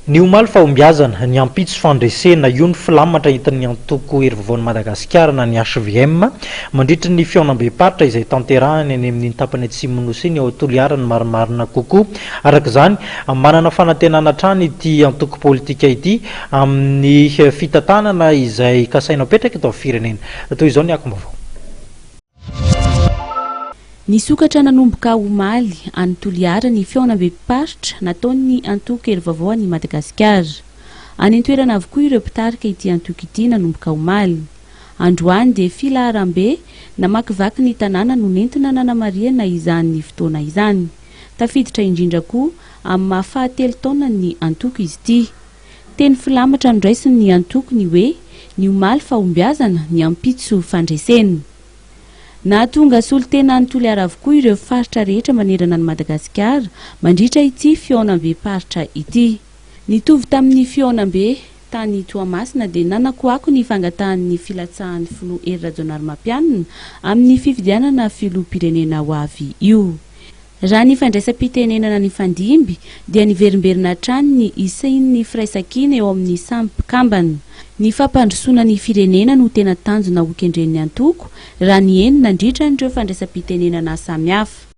Ny omaly fahombiazana, ny ampitso fandresena, io ny filamatra entin'ny antoko Hery Vaovaon'i Madagasikara na ny hvm mandritry ny fihaonambem-paritra izay tanterahiny any amin'iny tapany atsimon'ny Nosy iny ao Toliara ny marimarina kokoa. Araka izany, manana fanantenana hatrany ity antoko politika ity amin'ny fitantanana izay kasaina apetraka eto amin'ny firenena. Toy izao ny akom-baovao. Nisokatra nanomboka omaly, any Toliara, ny fihaonambem-paritra nataon'ny antoko Hery Vaovao an'i Madagasikara. Any an-toerana avokoa ireo mpitarika ity antoko ity nanomboka omaly. Androany dia filaharambe namakivaky ny tanàna no nentina nanamarihana izany fotoana izany. Tafiditra indrindra koa amin'ny maha fahatelo taonan'ny antoko izy ity. Teny filamatra noraisin'ny antoko ny hoe ny omaly fahombiazana, ny ampitso fandresena. Nahatonga solontena any Toliara avokoa ireo faritra rehetra manerana an'i Madagasikara mandritra ity fihaonambem-paritra ity. Nitovy tamin'ny fihaonambe tany Toamasina dia nanakoako ny fangatahan'ny filatsahan'ny filoha Hery Rajaonarimampianina amin'ny fifidianana filoham-pirenena ho avy io. Raha ny fandraisam-pitenenana nifandimby dia niverimberina hatrany ny hisian'ny firaisankina eo amin'ny samy mpikambana. Ny fampandrosoana ny firenena no tena tanjona hokendren'ny antoko raha ny heno nandritra an'ireo fandraisam-pitenenana samihafa.